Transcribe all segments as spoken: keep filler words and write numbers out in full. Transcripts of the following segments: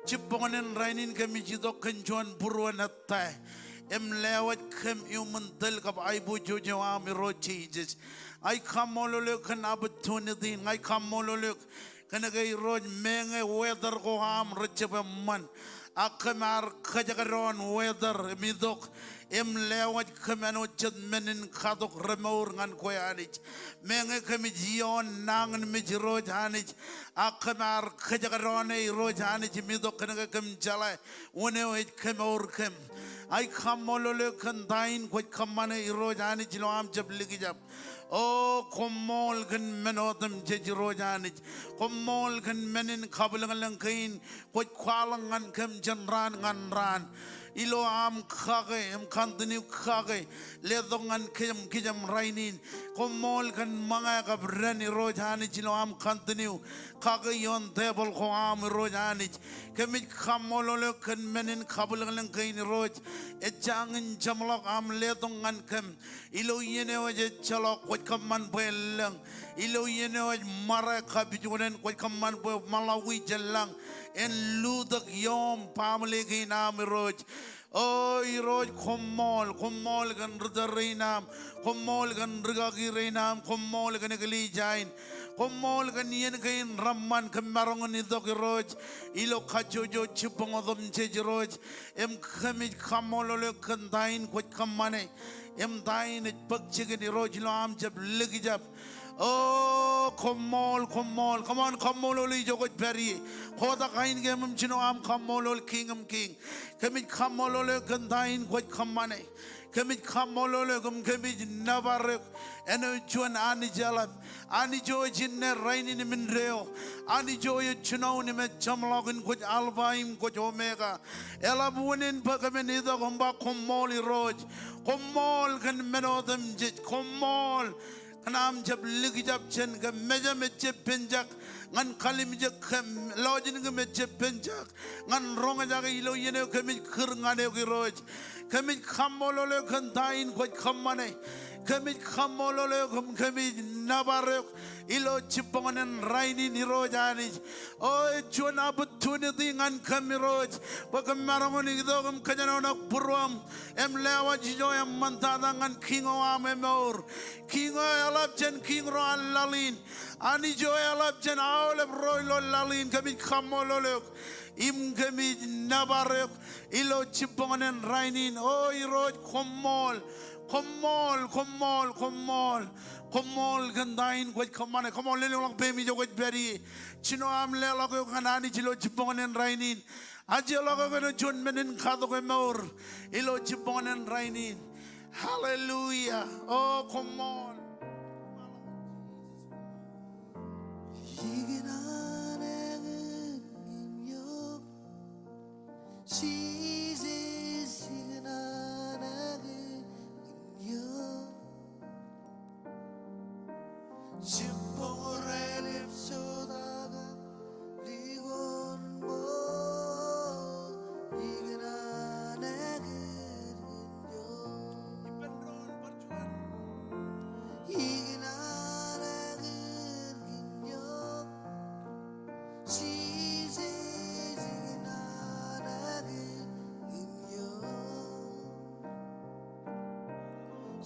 Jibboñōn in rainin kōmij itok kōn juon būruon ettā im lewōj kōm iuṃwin tōl kab aiboojoj eo aṃ Irooj Jisōs. Ij kaṃṃoolol eok kōn opportunity in, ij kaṃṃoolol eok kōn ke Irooj meñe weather ko aṃ rej jab eṃṃan. Ak kōm ar kōjekdọọn weather im itok im lewōj kōm āinwōt jet men in katok remour ñan kwe Anij. Meñe kōmij ioon nañinmej Irooj Anij, ak kōm ar kōjekdọọn e Irooj Anij im itok kōn ke kōm jeḷā wūn eo ej kemour kōm. Ij kaṃṃoolol eok kōn ta in kwōj kōṃṃane Irooj Anij ilo aṃ jab likjab. O, koṃṃool kōn men otemjej Irooj Anij. Koṃṃool kōn men in kabwilōñlōñ kein kwōj kwaḷọk ñan kōm jān raan ñan raan. Ilo aṃ kake im continue kake, letok ñan kōm kijem rainin. Koṃṃool kōn ṃōñā kab dān Irooj Anij ilo aṃ continue kake ioon tebōḷ ko aṃ Irooj Anij. Kōmij kaṃṃoolol eok kōn men in kabwilōñlōñ kein Irooj. Ejjañin jeṃḷọk aṃ letok ñan kōm. Ilo iien eo ej ejjeḷọk kwōj kōṃṃan bwe en lōñ. Ilo iien eo ej ṃare kapijukunen kwōj kōṃṃan bwe Malawi jen lañ en lutōk ioom baaṃle kein aṃ Irooj. O Irooj, koṃṃool, koṃṃool kōn ri tōl rein aṃ, koṃṃool kōn rikaki rein aṃ, koṃṃool kōn eklejia in, koṃṃool kōn iien kein reṃṃan kōm maroñ in itok Irooj, ilo kajjojo jibboñ otemjej Irooj, im kōmij kaṃṃoolol eok kōn ta in kwōj kōṃṃane. Im ta in ej bōk jikin Irooj ilo aṃ jab likjab. O, koṃṃool, koṃṃool. Come on, kaṃṃoolol ijo kwōj pād ie. Kotak kain kein im jino aṃ kaṃṃoolol Kiiñ in kiiñ. Kōmij kaṃṃoolol eok kōn ta in kwōj kōṃṃane. Kōmij kaṃṃoolol eok im kōmij nōbar eok. Āinwōt juon Anij eḷap. Anij eo ej inne, rainin im indeeo. Anij eo ej jinoin im ej jeṃḷọkin, kwōj Alpha im kwōj Omega. Eḷap unin bwe kōmin itok im ba koṃṃool Irooj. Koṃṃool kōn men otemjej. Koṃṃool kōn aṃ jab likjab jān kōm. Mejaṃ ejjab penjak ñan kalimjek kōm. Lọjilñim ejjab penjak ñan roñjake ilo iien eo kōmij kūr ñan eok Irooj. Kōmij kaṃṃoolol eok kōn ta in kwōj kōṃṃane. Kōmij kaṃṃoolol eok im kōmij nōbar eok ilo jibboñōn in rainin Irooj Anij. O, ej juon opportunity ñan kōm Irooj bwe kōm maroñ in itok im kōjenolọk būruōṃ im lewōj ijo eṃṃantata ñan Kiiñ eo aṃ emour. Kiiñ eo eḷap jān kiiñ ro an laḷ in. Anij eo eḷap jān aolep ro ilo laḷ in. Kōmij kaṃṃoolol eok im kōmij nōbar eok ilo jibboñōn in rainin. O Irooj, koṃṃool, koṃṃool, koṃṃool, koṃṃool. Koṃṃool kōn ta in kwōj kōṃṃane. Come on, lelōñḷọk peiṃ ijo kwōj pād ie. Jino aṃ leḷọk eok ñan Anij ilo jibboñōn in rainin. Ajjeḷọk eok āinwōt juon men in katok emour ilo jibboñōn in rainin. Hallelujah. O, koṃṃool. Ikōṇaan aō kōn eok. Jisōs, ikōṇaan aō kōn eok. Jibboñ ro ej lepsota kab likoon bwe ikōṇaan aō kōn eok. Ippān doon, bar juon. Ikōṇaan aō kōn eok. Jisōs, ikōṇaan aō kōn eok.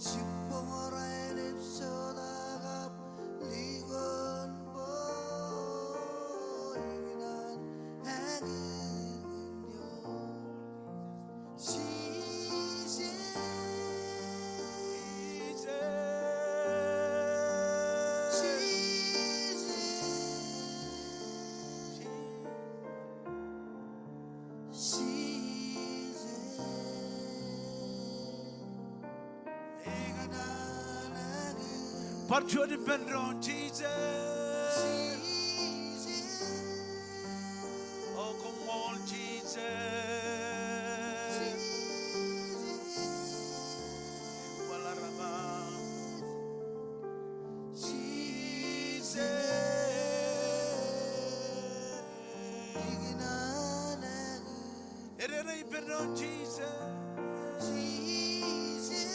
Jibboñ ro ej lepsota kab likoon bwe ikōṇaan aō kōn eok. Jisōs. Jisōs. Jisōs. Bar juon ippān doon, Jisōs. O, koṃṃool, Jisōs. Jisōs. Jisōs. Ikōṇaan aō kōn eok. Ed eo ippān doon, Jisōs. Jisōs.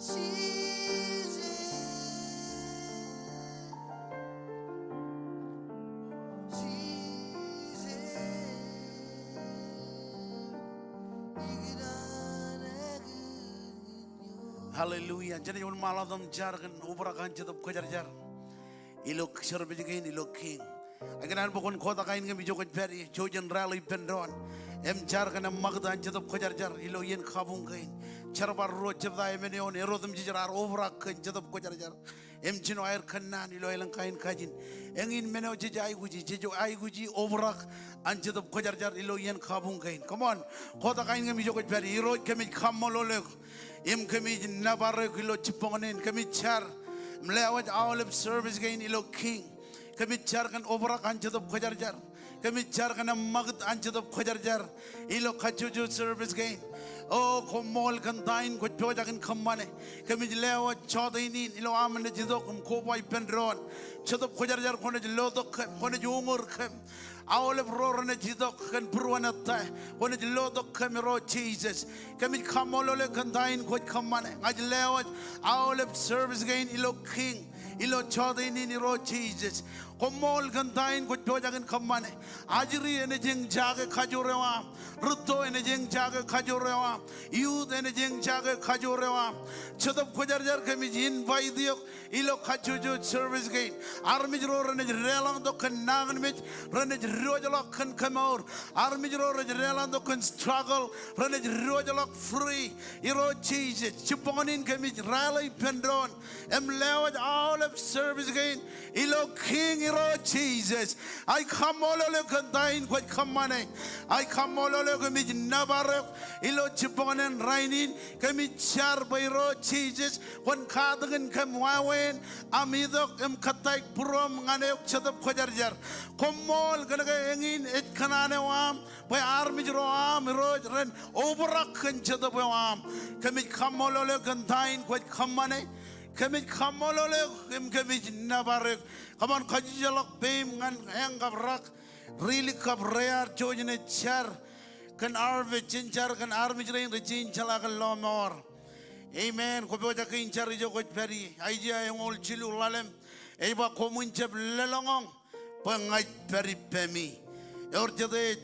Jisōs. Hallelujah. Jenaaj wōnṃaanḷọk im jar kōn obrak an Jetōb Kwōjarjar ilo service kein ilo King. Ikōṇaan bwe kwōn kotak ain kōm ijo kwōj pād ie, jouj im rally ippān doon im jar kōn eṃṃakūt an Jetōb Kwōjarjar ilo iien kabuñ kein. Jerbal ruo jebta emān eoon, er otemjej raar obrak kōn Jetōb Kwōjarjar im jino aer kōnnaan ilo elōñ kain kajin. Eñin men eo jej aikuji, jej aikuji obrak an Jetōb Kwōjarjar ilo iien kabuñ kein. Come on, kotak ain kōm ijo kwōj pād ie. Irooj, kōmij kaṃṃoolol eok im kōmij nōbar eok ilo jibboñōn in. Kōmij jar im lewōj aolep service kein ilo King. Kōmij jar kōn obrak an Jetōb Kwōjarjar. Kōmij jar kōn eṃṃakūt an Jetōb Kwōjarjar ilo kajjojo service kein. O, koṃṃool kōn ta in kwōj pojak in kōṃṃane. Kōmij lewōj jọteen in ilo aṃ naaj itok im koba ippān doon. Jetōb Kwōjarjar, kwōnaaj lotok kōm, kwōnaaj uñūr kōm. Aolep ro renaaj itok kōn būruon ettā, kwōnaaj lotok kōm, Irooj Jisōs. Kōmij kaṃṃoolol eok kōn ta in kwōj kōṃṃane. Ña ij lewōj aolep service kein ilo King, ilo jọteen in, Irooj Jisōs. Koṃṃool kōn ta in kwōj pojak in kōṃṃane. Ajri enaaj eñjake kajoor eo aṃ. Rūtto enaaj eñjake kajoor eo aṃ. Youth enaaj eñjake kajoor eo aṃ. Jetōb Kwōjarjar, kōmij invite eok ilo kajjojo service kein. Armej ro renaaj deḷọñtok kōn nañinmej, renaaj diwōjḷọk kōn kemour. Armej ro rej deḷọñtok kōn struggle, renaaj diwōjḷọk free. Irooj Jisōs, jibboñōn in kōmij rally ippān doon im lewōj aolep service kein ilo King, Irooj Jisōs. Ij kaṃṃoolol eok kōn ta in kwōj kōṃṃane. Ij kaṃṃoolol eok, kōmij nōbar eok ilo jibboñōn in rainin. Kōmij jar bwe Irooj Jisōs kwōn katakin kōm wāween aṃ itok im kōttāik būruōm ñan eok, Jetōb Kwōjarjar. Koṃṃool kōn ke eñin ej kōṇaan eo aṃ bwe armej ro aṃ, Irooj, ren obrak kōn Jetōb eo aṃ. Kōmij kaṃṃoolol eok kōn ta in kwōj kōṃṃane. Kōmij kaṃṃoolol eok im kōmij nōbar eok. Come on, kajjitōk peim ñan eñ kab rak, rilik kab rear, jouj im jar kōn harvest, jen jar kōn armej rein rej jañin jeḷā kōn lọmọọr. Amen. Kwō pojak in jar ijo kwōj pād ie. Aiseia eñoul jilu ḷalem ej ba, koṃwin jab lōḷñọñ bwe ña ij pād ippemi. Ewōr jete ej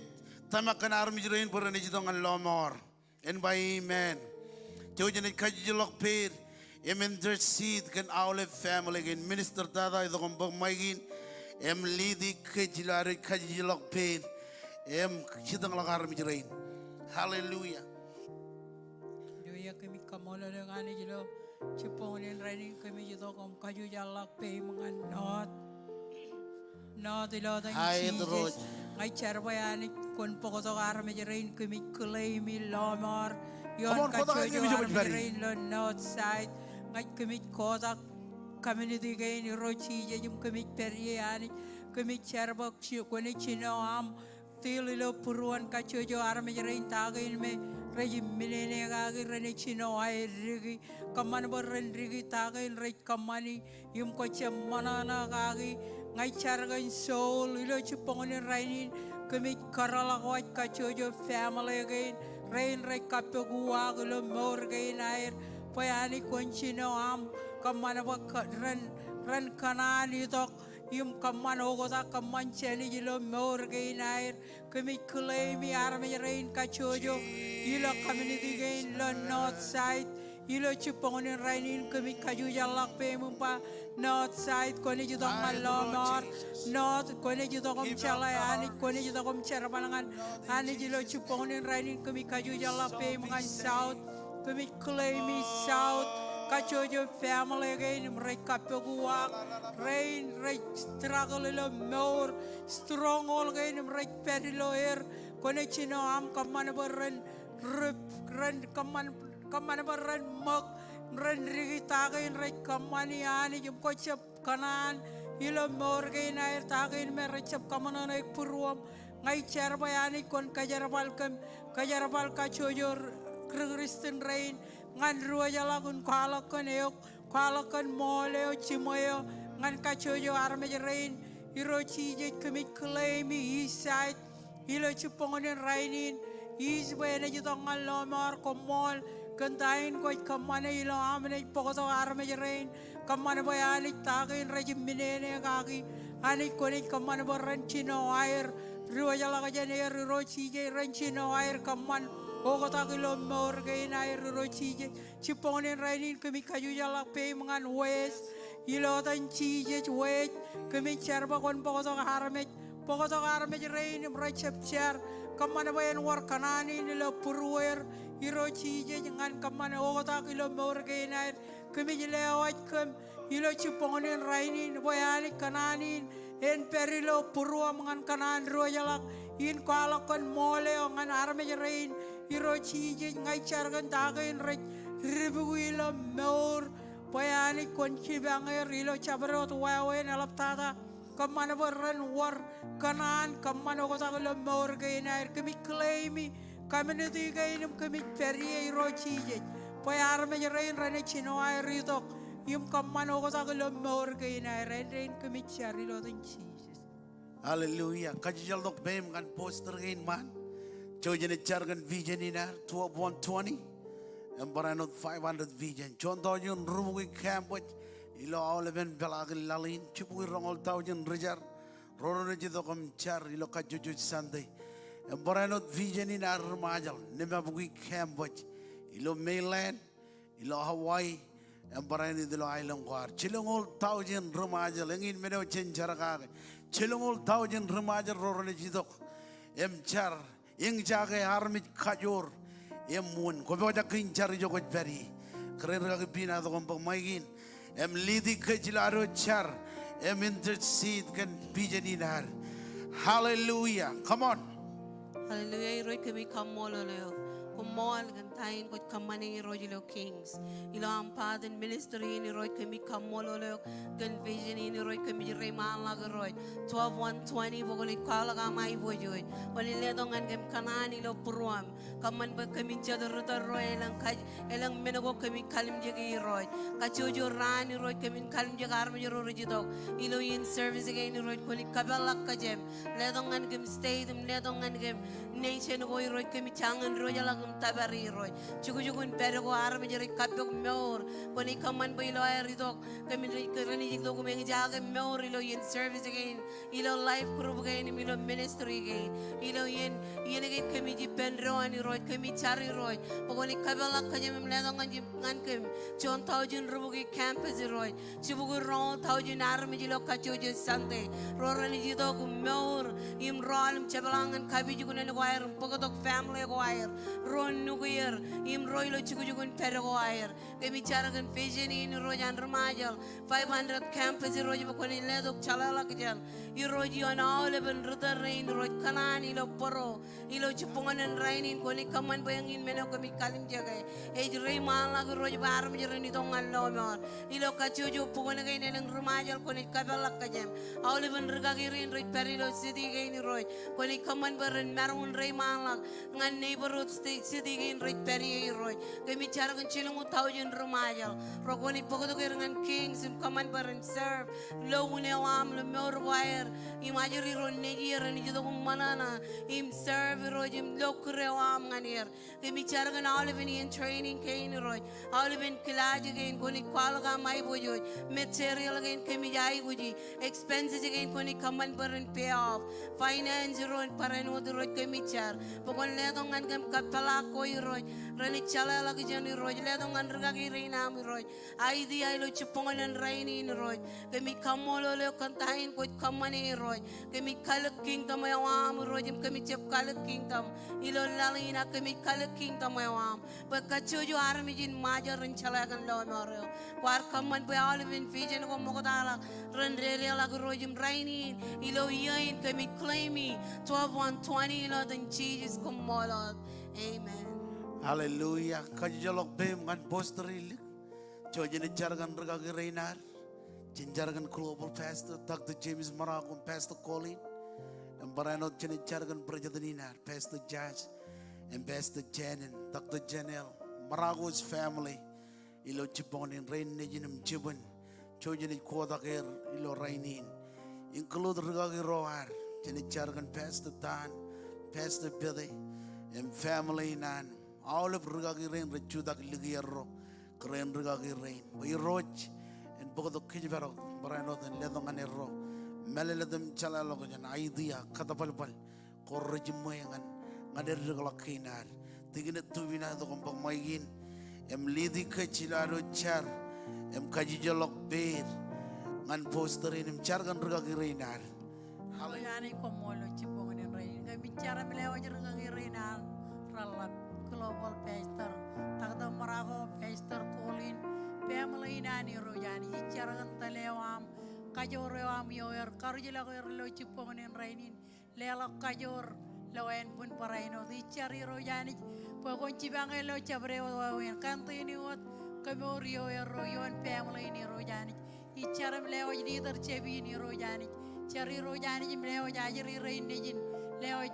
tōmak kōn armej rein bwe renaaj itok ñan lọmọọr? En ba amen. Jouj im kajjitōk peid im intercede kōn aolep family kein. Minister Tata, itok im bōk mic in im lead kōj ilo ad kajjitōk peid im jitōñḷọk armej rein. Hallelujah. Hallelujah. Kōmij kaṃṃoolol eok Anij ilo jibboñōn in rainin. Kōmij itok im kajjitōk peim ñan North. North ilo etan Jisōs. Ña ij jar bwe Anij kwōn bōktok armej rein. Kōmij claim lọmọọr ioon kajjojo armej rein ilo North Side. Ña ij, kōmij kotak community kein Irooj Jisōs im kōmij pād ie Anij. Kōmij jar bwe kwōnaaj jino aṃ deal ilo būruon kajjojo armej rein, ta kein me rej minene kaki, renaaj jino aer diki. Kōṃṃan bwe ren diki ta kein rej kōṃṃani im kwō jab ṃōṇōṇō kaki. Ña ij jar kōn Seoul ilo jibboñōn in rainin. Kōmij kōtḷọk wōj kajjojo family kein, rein rej kappok uwaak ilo mour kein aer, bwe Anij kwōn jino aṃ. Kōṃṃan bwe ren, ren kōṇaan itok im kōṃṃan oktak, kōṃṃan jānij ilo mour kein aer. Kōmij claim armej rein kajjojo ilo community kein ilo North Side ilo jibboñōn in rainin. Kōmij kajjitōk peim im ba, North Side, kwōnaaj itok ñan lọmọọr. North, kwōnaaj itok im jeḷā Anij, kwōnaaj itok im jerbal ñan Anij ilo jibboñōn in rainin. Kōmij kajjitōk peim ñan South. Kōmij claim South, kajjojo family kein im rej kappok uwaak, rein rej struggle ilo mour, stronghold kein im rej pād ilo er. Kwōnaaj jino aṃ. Kōṃṃan bwe ren rip, ren kōṃṃan, kōṃṃan bwe ren ṃōk, ren diki ta kein rej kōṃṃani Anij im kwō jab kōṇaan ilo mour kein aer, ta kein me rej jab kōṃōṇōṇōik būruōṃ. Ña ij jar bwe Anij kwōn kōjerbal kōm, kōjerbal kajjojo ri Kūrjin rein ñan diwōjḷọk im kwaḷọk kōn eok, kwaḷọk kōn ṃool eo, jiṃwe eo, ñan kajjojo armej rein. Irooj Jisōs, kōmij claim East Side ilo jibboñōn in rainin. East, bwe enaaj itok ñan lọmọọr. Koṃṃool kōn ta in kwōj kōṃṃane ilo am naaj bōktok armej rein. Kōṃṃan bwe Anij, ta kein rej minene kaki, Anij kwōnaaj kōṃṃan bwe ren jino aer, diwōjḷọk jān er. Irooj Jisōs, ren jino aer kōṃṃan oktak ilo mour kein aer Irooj Jisōs. Jibboñōn in rainin kōmij kajujaḷḷọk peiṃ ñan Wes. Ilo etan Jisōs Wes, kōmij jar bwe kwōn bōktok armej. Bōktok armej rein im rej jab jar. Kōṃṃan bwe en wōr kōṇaan in ilo būrueir Irooj Jisōs ñan kōṃṃan oktak ilo mour kein aer. Kōmij lewōj kōm ilo jibboñōn in rainin bwe Anij kōṇaan in en pād ilo būruōṃ ñan kōṇaan diwōjḷọk in kwaḷọk kōn ṃool eo ñan armej rein Irooj Jisōs. Ña ij jar kōn ta kein rej dipukwi ilo mour bwe Anij kwōn jipañ er ilo jabdewōt wāween eḷaptata. Kōṃṃan bwe ren wōr kōṇaan kōṃṃan oktak ilo mour kein aer. Kōmij claim-i community kein im kōmij pād ie Irooj Jisōs bwe armej rein renaaj jino aer itok im kōṃṃan oktak ilo mour kein aer. Āindein kōmij jar ilo etan Jisōs. Hallelujah. Kajjitōk peiṃ ñan poster kein ṃaan. Jouj jenaaj jar kōn vision in ad, twelve one twenty. Im barāinwōt five hundred vision. Juon taujin rubukwi campus ilo aolepen peḷaakin laḷ in, jibukwi roñoul taujin ri jar ro renaaj itok im jar ilo kajjojo Sunday. Im barāinwōt vision in ad ri Ṃajeḷ, limabukwi campus ilo mainland, ilo Hawaii, im barāinwōt ilo aelōñ ko ad. Jilñoul taujin ri Ṃajeḷ, eñin men eo jen jar kake. Jilñoul taujin ri Ṃajeḷ ro renaaj itok im jar. Eñjake armej kajoor im wūn. Kwō pojak in jar ijo kwōj pād ie. Kōrā in rikaki Pina tok im bōk ṃaik in im lead kōj ilo ad jar im intercede kōn vision in ad. Hallelujah. Come on. Hallelujah. Irooj kōmij kaṃṃoolol eok. Koṃṃool kōn ta in kwōj kōṃṃane Irooj ilo Kings. Ilo aṃ part in ministry in Irooj kōmij kaṃṃoolol eok. Kōn vision in Irooj kōmij reiṃaanḷọk Irooj. Twelve one twenty bwe kwōnaaj kwaḷọk aṃ aiboojoj. Kwōnaaj letok ñan kōm kōṇaan ilo būruōṃ. Kōṃṃan bwe kōmin jet ritōl ro elōñ kaj, elōñ men ko kōmin kalimjeki Irooj. Kajjojo raan Irooj kōmin kalimjek armej ro rej itok ilo in service kein Irooj, kwōnaaj kōpeḷḷọk kōjām. Letok ñan kōm state im letok ñan kōm nation ko Irooj, kōmij jañin diwōjḷọk im tōpar Irooj. Jukjukun pād ko armej rej kappok mour. Kwōnaaj kōṃṃan bwe ilo aer itok kōmin rej, renaaj itok im eñjake mour ilo in service kein, ilo life group kein, im ilo ministry kein. Ilo in, in kein kōmij ippān doon Irooj, kōmij jar Irooj bwe kwōnaaj kōpeḷḷọk kōjām im letok ñan, ñan kōm juon taujin rubukwi campus Irooj. Jibukwi roñoul taujin armej ilo kajjojo Sunday ro renaaj itok im mour im rọọl im jepḷaak ñan kapijuknen ko aer im bōktok family ko aer, ro nukier im ro ilo jukjukun pād ko aer. Kōmij jar kōn vision in Irooj an ri Ṃajeḷ five hundred campus Irooj bwe kwōnaaj letok jeḷāḷọkjeṇ Irooj ioon aolepen ritōl rein Irooj kōṇaan ilo bōro ilo jibboñōn in rainin. Kwōnaaj kōṃṃan bwe eñin men eo kōmij kalimjeke ej reiṃaanḷọk Irooj bwe armej ren itok ñan lọmọọr. Ilo kajjojo bukwōn kein elōñ ri Ṃajeḷ kwōnaaj kōpeḷḷọk kōjām. Aolepen rikaki rein rej pād ilo city kein Irooj, kwōnaaj kōṃṃan bwe ren maroñ in reiṃaanḷọk ñan neighborhood city kein rej pād ie Irooj. Kōmij jar kōn jilñuul taujin ri Ṃajeḷ ro kwōnaaj bōktok er ñan Kings im kōṃṃan bwe ren serve lo unin eo aṃ, lo mour ko aer, im ajri ro nejier renaaj itok im ṃōṇōṇō im serve Irooj im lo kūr eo aṃ ñan er. Kōmij jar kōn aolepen in training kein Irooj, aolepen kilaaj kein kwōnaaj kwaḷọk aṃ aiboojoj, material kein kōmij aikuji, expenses kein kwōnaaj kōṃṃan bwe ren pay off. Finance Irooj, barāinwōt Irooj kōmij jar bwe kwōn letok ñan kōm kōpeḷḷọk ko Irooj, renaaj jeḷāḷọkjeṇ Irooj, letok ñan rikaki rein aṃ Irooj idea ilo jibboñōn in rainin Irooj. Kōmij kaṃṃoolol eok kōn ta in kwōj kōṃṃane Irooj. Kōmij kalōk kingdom eo aṃ Irooj im kōmij jab kalōk kingdom ilo laḷ in, ak kōmij kalōk kingdom eo aṃ bwe kajjojo armej in Ṃajeḷ ren jeḷā kōn lọmọọr eo. Kwaar kōṃṃan bwe aolepen vision ko ṃoktaḷọk ren dedeḷọk Irooj im rainin ilo iiō in kōmij claim-i twelve one twenty ilo etan Jisōs, koṃṃool wōt. Amen. Hallelujah. Kajjitōk peiṃ ñan poster in lik. Jouj jenaaj jar kōn rikaki rein ad. Jen jar kōn Global Pastor Doctor James Marago im Pastor Colin. Im barāinwōt jenaaj jar kōn president in ad, Pastor Josh im Pastor Jen im Doctor Janelle, Marago's family. Ilo jibboñōn in, rein nejin im jibwin, jouj jenaaj kotak er ilo rainin. Include rikaki ro ad, jenaaj jar kōn Pastor Tan, Pastor Pete im family in an. Aolep rikaki rein rej jutak likierro, kōrā in rikaki rein. Bwe Irooj en bōktok kōjparok barāinwōt en letok ñan erro mālōtlōt im jeḷāḷọkjeṇ, idea, kōtbalbal ko rejiṃwe ñan, ñan eddekḷọk kein ad. Tikōn Tubinato, koṃ bōk ṃaik in im lead kōj ilo ad wōj jar im kajjeḷọk peid ñan pastor in im jar kōn rūkaki rein ad. Hallelujah. Anij, koṃṃool ilo jibboñōn in rainin. Kōmij jar im lewōj rūkaki rein an reḷḷap, global pastor Doctor Marako, Pastor Colin, family in an Irooj Anij. Ij jar kōn tōl eo aṃ, kajoor eo aṃ ioer, karuj ḷọk er ilo jibboñōn in rainin. Leḷọk kajoor ilo ānbwin barāinwōt. Ij jar Irooj Anij bwe kwōn jipañ er ilo jabdewōt wāween. Continue wōt kōmour ioerro ioon family in Irooj Anij. Ij jar im lewōj leadership in Irooj Anij. Jar Irooj Anij im lewōj ajri rein nejin. Lewōj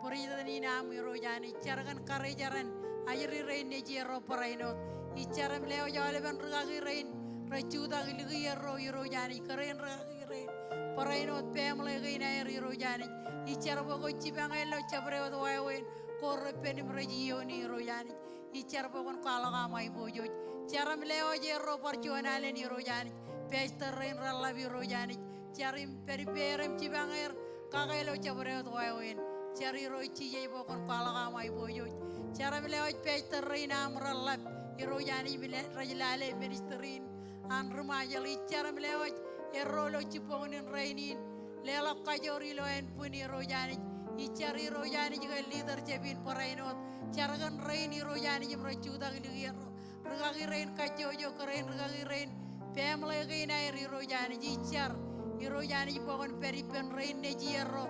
president in aṃ Irooj Anij. Jar kōn karijeran ajri rein nejierro barāinwōt. Ij jar im lewōj aolepen rūkaki rein rej jutak likierro Irooj Anij. Kōrā in rūkaki rein barāinwōt, family kein aer Irooj Anij. Ij jar bwe kwōn jipañ er ilo jabdewōt wāween ko repen im rej iioni Irooj Anij. Ij jar bwe kwōn kwaḷọk aṃ aiboojoj. Jar im lewōj erro bar juon alen Irooj Anij. Pastor rein reḷḷap Irooj Anij. Jar im pād ippāer im jipañ er kake ilo jabdewōt wāween. Jar Irooj Jisōs bwe kwōn kwaḷọk aṃ aiboojoj. Jar im lewōj pastor rein aṃ reḷḷap Irooj Anij im rej lale ministry in an ri Ṃajeḷ. Ij jar im lewōj erro ilo jibboñōn in rainin. Leḷọk kajoor ilo ānbwin Irooj Anij. Ij jar Irooj Anij kōn leadership in barāinwōt. Jar kōn rein Irooj Anij im rej jutak likierro. Rūkaki rein kajjojo, kōrā in rūkaki rein, family kein aer Irooj Anij. Ij jar Irooj Anij bwe kwōn pād ippān rein nejierro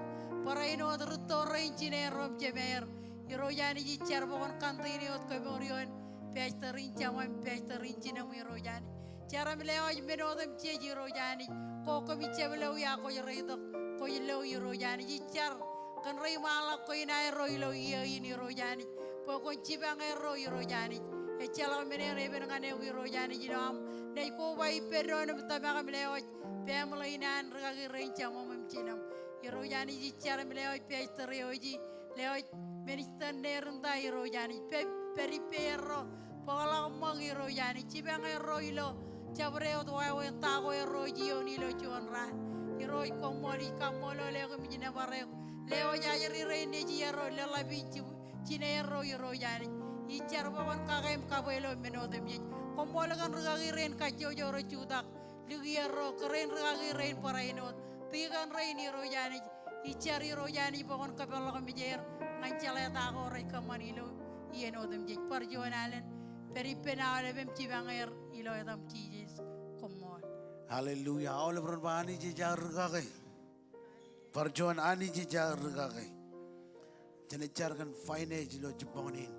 barāinwōt, rūtto rein jineerro im jemāer. Irooj Anij, ij jar bwe kwōn continue wōt kōmour ioon pastor in, jemām, pastor in jinem Irooj Anij. Jar im lewōj men otemjej Irooj Anij. Ko kōmij jab lo ia, kwōj reitok, kwōj lo Irooj Anij. Ij jar kōn ri ṃaanḷọk kein aerro ilo iiō in Irooj Anij bwe kwōn jipañ erro Irooj Anij. Ejjeḷọk men eṇ epen ñan eok Irooj Anij ilo aṃ naaj koba ippān doon im tōmak im lewōj family in an rūkaki rein, jemām im jinem. Irooj Anij, ij jar im lewōj pastor eo ej lewōj minister Nerinta Irooj Anij. Pād ippāerro, bōkḷọk ṃōk Irooj Anij. Jipañ erro ilo jabdewōt wāween ta ko erro ej iioni ilo juon raan. Irooj koṃṃool, ij kaṃṃoolol eok im ij nōbar eok. Lewōj ajri rein nejierro, lōḷḷap in jineerro Irooj Anij. Ij jar bwe kwōn kake im kabwe ilo men otemjej. Koṃṃool kōn rūkaki rein kajjojo rej jutak likierro, kōrā in rūkaki rein barāinwōt, tikōn rein Irooj Anij. Ij jar Irooj Anij bwe kwōn kōpeḷḷọk mejeir ñan jeḷā ta ko rej kōṃṃan ilo iien otemjej. Bar juon alen pād ippān aolep im jipañ er ilo etaṃ Jisōs. Koṃṃool. Hallelujah. Aolep ren ba Anij ej aō rūkaki. Bar juon, Anij ej aō rūkaki. Jen jar kōn finance ilo jibboñōn in.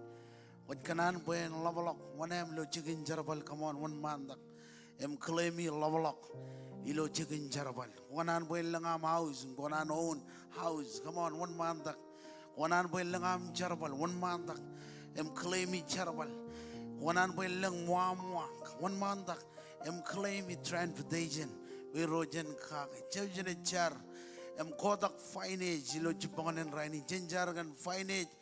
Kwōj kōṇaan bwe en ḷapḷọk wōṇāān ilo jikin jerbal, come on, wōnṃaantak im claim e ḷapḷọk ilo jikin jerbal. Kwō kōṇaan bwe en lōñ aṃ house, kwō kōṇaan own house, come on, wōnṃaantak. Kwō kōṇaan bwe en lōñ aṃ jerbal, wōnṃaantak im claim e jerbal. Kwō kōṇaan bwe en lōñ ṃuṃ aṃ, wōnṃaantak im claim e transportation bwe Irooj en kake. Jej jen jar im kotak finance ilo jibboñōn in rainin. Jen jar kōn finance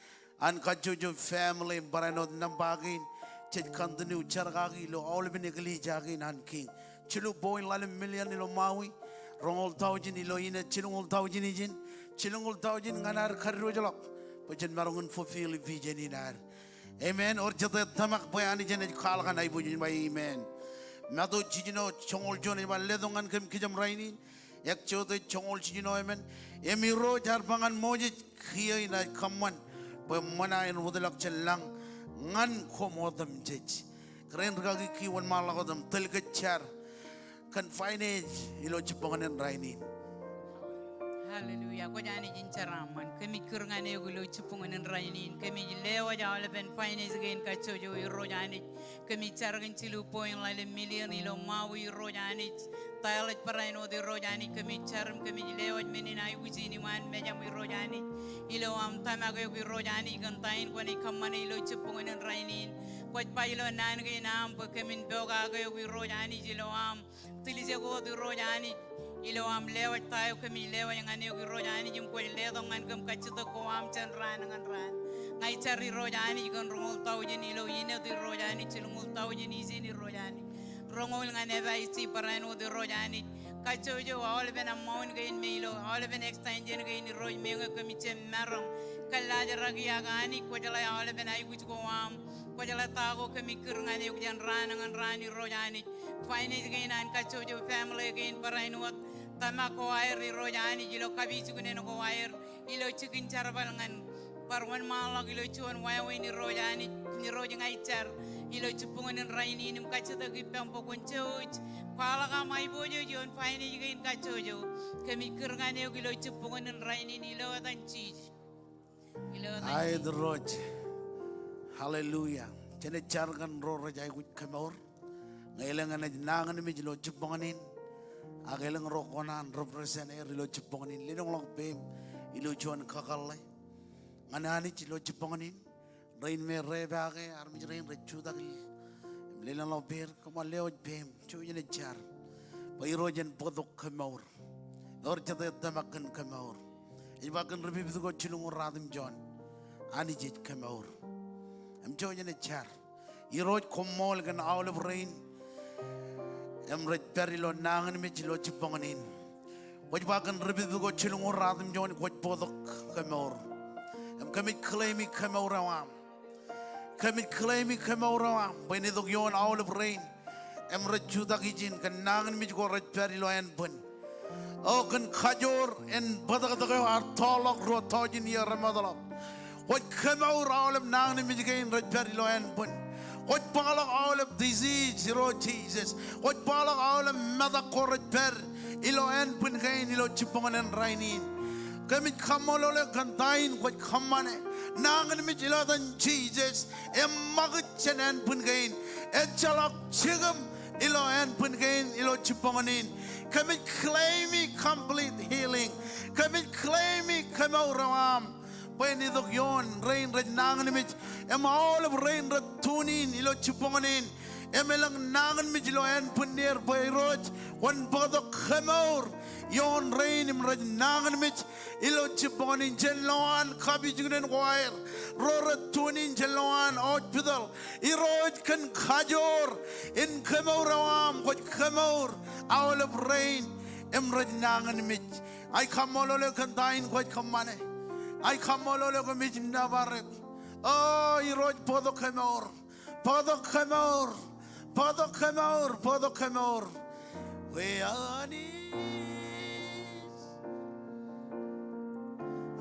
an kajjojo family im barāinwōt nōṃba kein. Jej continue jar kaki ilo aolepen eklejia kein an Kiiñ. Jilu point ḷalem million ilo Maui, roñoul thousand ilo Ine, jilñoul thousand ijin, jilñoul thousand ñan ad kadiwōjḷọk bwe jen maroñ in fulfill vision in ad. Amen. Ewōr jete tōmak bwe Anij en ej kwaḷọk an aiboojoj im ba amen. Matu jiljino joñoul juon ej ba, letok ñan kōm kijem rainin. Exodus joñoul jiljino emān. Im Irooj ear ba ñan Moses, kiiō inaaj kōṃṃan bwe ṃōñā en wōtlọk jān lañ ñan koṃ otemjej. Kōrā in rūkaki, kiiō wōnṃaanḷọk wōt im tōl kōj jar kōn finance ilo jibboñōn in rainin. Hallelujah. Kwōj Anij in jeraaṃṃan. Kōmij kūr ñan eok ilo jibboñōn in rainin. Kōmij lewōj aolepen finance kein kajjojo Irooj Anij. Kōmij jar kōn jilu point ḷalem million ilo Maui Irooj Anij. Taiḷ ej barāinwōt Irooj Anij, kōmij jar im kōmij lewōj men in aikuj in iṃaan mejaṃ Irooj Anij. Ilo aṃ tōmak eok Irooj Anij kōn ta in kwōnaaj kōṃṃane ilo jibboñōn in rainin. Kwōj ba ilo naan kein aṃ bwe kōmin pokake eok Irooj Anij ilo aṃ tiljek wōt Irooj Anij. Ilo aṃ lewōj ta eo kōmij lewōj ñan eok Irooj Anij im kwōj letok ñan kōm kajjitōk ko aṃ jān raan ñan raan. Ña ij jar Irooj Anij kōn roñoul thousand ilo Ine Irooj Anij, jilñoul thousand ijin Irooj Anij. Roñoul ñan FIC barāinwōt Irooj Anij. Kajjojo aolepen amount kein me ilo, aolepen extension kein Irooj meñe kōmij jab maroñ kōllaajrak iọkwe Anij, kwō jeḷā aolepen aikuj ko aṃ, kwō jeḷā ta ko kōmij kūr ñan eok jān raan ñan raan Irooj Anij. Finance kein an kajjojo, family kein barāinwōt, tōmak ko aer Irooj Anij, ilo kapijuknen ko aer, ilo jikin jerbal ñan bar wōnṃaanḷọk ilo juon wāween Irooj Anij, Irooj ña ij jar ilo jibboñōn in rainin im kajjitōk ippaṃ bwe kwōn jouj kwaḷọk aṃ aiboojoj ioon finance kein kajjojo. Kōmij kūr ñan eok ilo jibboñōn in rainin ilo etan Jisōs. Ilo etan Jisōs. Aet Irooj. Hallelujah. Jen jar kōn ro rej aikuj kemour. Ñe elōñ enaaj nañinmej ilo jibboñōn in, ak elōñ ro kōṇaan represent er ilo jibboñōn in, lelōñḷọk peiṃ ilo juon kakōḷḷe ñan Anij ilo jibboñōn in. Rein me reipaake armej rein rej jutak im lelōñḷọk peid, kōṃṃan lewōj peiṃ. Jouj im jar bwe Irooj en bōktok kemour. Ewōr jete tōmak kōn kemour. Ej ba kōn ri pipit ko jilñuul ruatimjuon, Anij ej kemour. Im jouj im jar. Irooj, koṃṃool kōn aolep rein im rej pād ilo nañinmej ilo jibboñōn in. Kwōj ba kōn ri pipit ko jilñuul ruatimjuon kwōj bōktok kemour. Im kōmij claim e kemour eo aṃ. Kōmij claim e kemour eo aṃ bwe en itok ioon aolep rein im rej jutak ijin kōn nañinmej ko rej pād ilo ānbwin. O kōn kajoor in bōtōktōk eo ear tọọrḷọk ruo tọujin iiō remootḷọk. Kwōj kemour aolep nañinmej kein rej pād ilo ānbwin. Kwōj kwaḷọk aolep disease, Irooj Jisōs. Kwōj kwaḷọk aolep metak ko rej pād ilo ānbwin kein ilo jibboñōn in rainin. Kōmij kaṃṃoolol eok kōn ta in kwōj kōṃṃane. Nañinmej ilo etan Jisōs eṃṃakūt jān ānbwin kein. Ejjeḷọk jikūṃ ilo ānbwin kein ilo jibboñōn in. Kōmij claim e complete healing. Kōmij claim e kemour eo aṃ bwe en itok ioon rein rej nañinmej im aolep rein rej tune in ilo jibboñōn in im elōñ nañinmej ilo ānbwinnier bwe Irooj kwōn bōktok kemour ioon rein im rej nañinmej ilo jibboñōn in jān lowaan kapijuknen ko aer, ro rej tune in jān lowaan hospital. Irooj kōn kajoor in kemour eo aṃ kwōj kemour aolep rein im rej nañinmej. Ij kaṃṃoolol eok kōn ta in kwōj kōṃṃane. Ij kaṃṃoolol eok im ij nōbar eok. O Irooj, bōktok kemour. Bōktok kemour. Bōktok kemour. Bōktok kemour. Kwe Anij,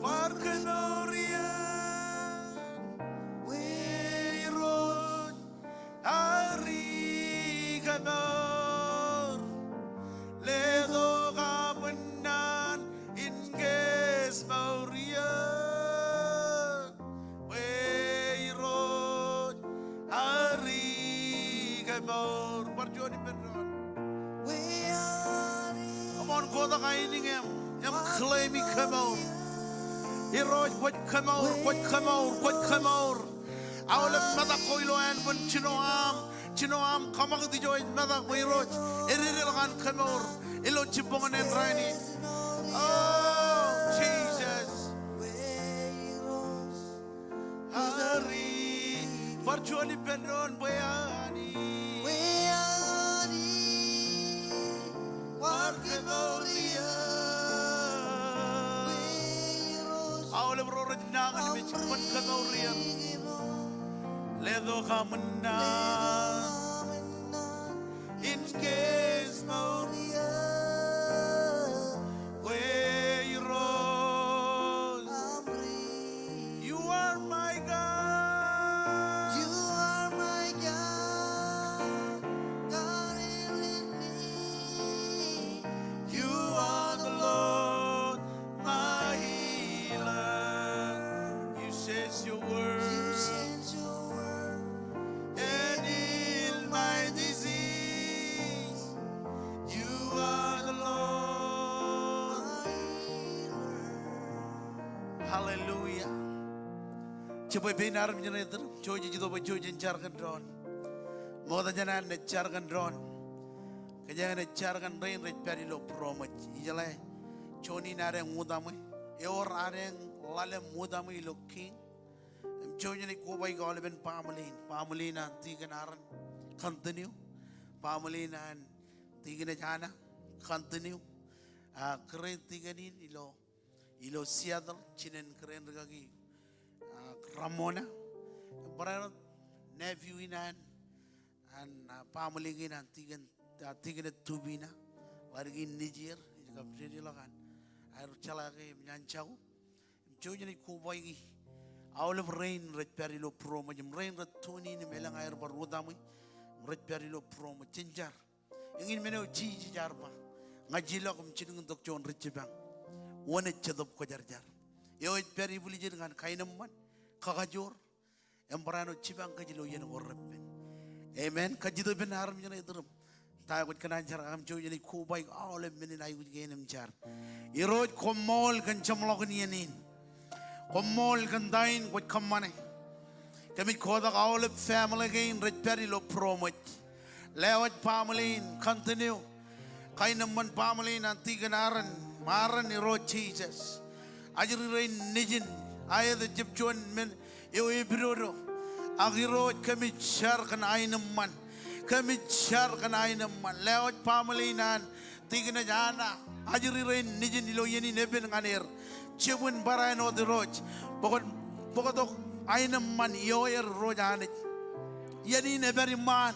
kwaar kemour iien. Kwe Irooj, ari kemour. Letok aṃ unnaan in kemour iien. Kwe Irooj, ari kemour. Bar juon ippān doon. Come on, kotak ainikiōṃ im claim e kemour. Irooj, kwōj kemour, kwōj kemour, kwōj kemour. Aolep metak ko ilo ānbwin, jino aṃ, jino aṃ kōṃakūt ijo ej metak bwe Irooj ededeḷọk an kemour ilo jibboñōn in rainin. O Jisōs. Ari, bar juon ippān doon, bwe Anij, bwe Anij, kwaar kemour iien. Aolep ro rej nañinmej, kwōn kemour iien. Letok aṃ unnaan in kemour iien. Kwe Irooj, you are my God. You are my God. God in me. You are the Lord, my healer. You sent your word. You sent your word. And heal my disease. You are the Lord. Hallelujah. Jibwe pein armej ṇe iturūṃ, jouj im itok bwe jouj im jar kōn doon. Ṃokta jān an naaj jar kōn doon, kōjeañ naaj jar kōn rein rej pād ilo būroṃōj. Ijeḷā juon in adeañ utaṃwe, ewōr adeañ ḷalem utaṃwe ilo King. Im jouj im naaj kobaik aolepen baaṃle in, baaṃle in an Tikōn Aaron, continue. Baaṃle in an Tikōn Ana, continue. A, kōrā in tikōn in ilo, ilo Seattle, jinen kōrā in rikaki ah, Ramona. Im barāinwōt nephew in an, an, ah, baaṃle kein an tikōn, ah, tikōn Tupina. Ḷaddik in nejier, ij kab dedeḷọk an aer jeḷā ke eṃōj an jako. Im jouj im kobaiki aolep rein rej pād ilo būroṃōj im rein rej tune in im elōñ aer bar utaṃwe im rej pād ilo būroṃōj. Jen jar. Eñin men eo Jisōs ear ba, ña ij ilọk im jilkintok juon ri jipañ. Wōn ej Jetōb Kwōjarjar. Eo ej pād ibwiljid ñan kaenōṃṃan, kakajoor, im barāinwōt jipañ kōj ilo iien ko reppen. Amen. Kajjitōk ippān armej ṇe iturūṃ. Ta eo kwōj kōṇaan jar, ak jouj im kobaik aolep men in aikuj kein im jar. Irooj, koṃṃool kōn jeṃḷọkin iien in. Koṃṃool kōn ta in kwōj kōṃṃane. Kōmij kotak aolep family kein rej pād ilo būroṃōj. Lewōj baaṃle in, continue kaenōṃṃan baaṃle in an tikōn Aaron, Aaron Irooj Jisōs. Ajri rein nejin, aet ejjab juon men eo epidodo. Ak Irooj kōmij jar kōn aenōṃṃan. Kōmij jar kōn aenōṃṃan. Lewōj baaṃle in an tikōn ej Ana, ajri rein nejin ilo iien in epen ñan er. Jibwin barāinwōt Irooj. Bōk, bōktok aenōṃṃan ioer Irooj Anij. Iien in epād iṃaan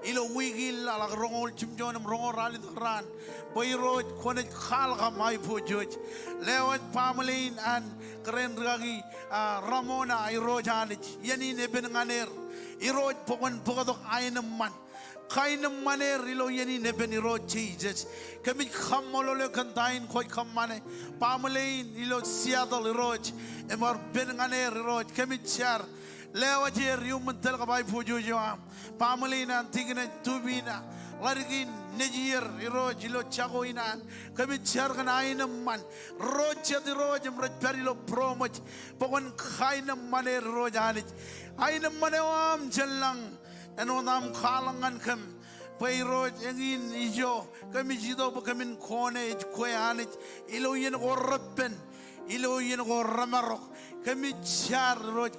ilo wiik in laḷ ak roñoul jimjuon im roñoul ralitōk raan. Bwe Irooj kwōnaaj kwaḷọk aṃ aiboojoj. Lewōj baaṃle in an kōrā in rikaki, ah, Ramona Irooj Anij. Iien in epen ñan er. Irooj bwe kwōn bōktok aenōṃṃan. Kaenōṃṃan er ilo iien in epen Irooj Jisōs. Kōmij kaṃṃoolol eok kōn ta in kwōj kōṃṃane. Baaṃle in ilo Seattle Irooj. Im bar pen ñan er Irooj. Kōmij jar. Lewōj er iuṃwin tōl kab aiboojoj eo aṃ. Baaṃle in an tikōn ej Tupina. Ḷaddik in nejier Irooj ilo jako in an. Kōmij jar kōn aenōṃṃan. Ro jet Irooj im rej pād ilo būroṃōj. Bwe kwōn kaenōṃṃan er Irooj Anij. Aenōṃṃan eo aṃ jān lañ. Āinwōt aṃ kwaḷọk ñan kōm. Bwe Irooj eñin ijo kōmij itok bwe kōmin kone ej kwe Anij. Ilo iien ko reppen. Ilo iien ko remarok. Kōmij jar Irooj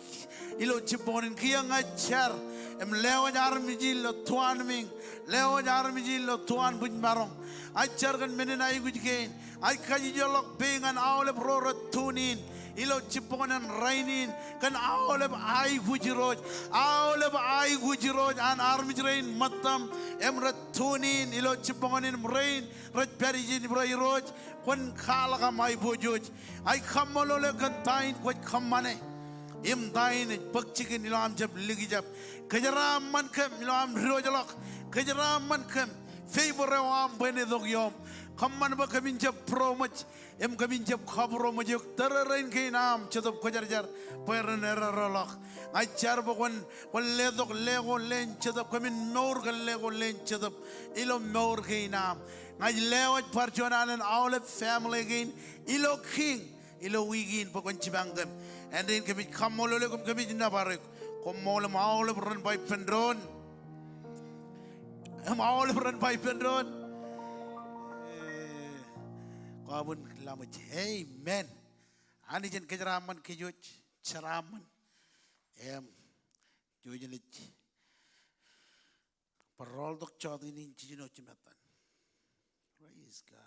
ilo jibboñōn in kiiō ña ij jar. Im lewōj armej in ilo tuanmiiñ. Lewōj armej in ilo tuanbwijmaroñ. Ij jar kōn men in aikuj kein. Ij kajjeḷọk peiṃ ñan aolep ro rej tune in ilo jibboñōn rainin kōn aolep aikuj Irooj. Aolep aikuj Irooj an armej rein ṃōttam im rej tune in ilo jibboñōn in im rein rej pād ijin bwe Irooj kwōn kwaḷọk aṃ aiboojoj. Ij kaṃṃoolol eok kōn ta in kwōj kōṃṃane. Im ta in ej bōk jikin ilo aṃ jab likjab. Kōjeraaṃṃan kōm ilo aṃ diwōjḷọk. Kōjeraaṃṃan kōm. Favor eo aṃ bwe en itok ioṃ. Kōṃṃan bwe kōmin jab būroṃōj. Im kōmin jab kabūroṃōj eok tōrerein kein aṃ Jetōb Kwōjarjar bwe ren errọọrḷọk. Ña ij jar bwe kwōn, kwōn letok ḷe ko leen Jetōb, kōmin mour kōn ḷe ko leen Jetōb ilo mour kein aṃ. Ña ij lewōj bar juon alen aolep family kein ilo kiiñ ilo wiik in bwe kwōn jipañ kōm. Āindein kōmij kaṃṃoolol eok im kōmij nōbar eok. Koṃṃool im aolep ren ba ippān doon. Im aolep ren ba ippān doon. Eh, koṃwin laṃōj. Amen. Anij en kōjeraaṃṃan kōj wōj, jeraaṃṃan. Im jouj im bar rooltok jota in jiljino jimettan. Praise God.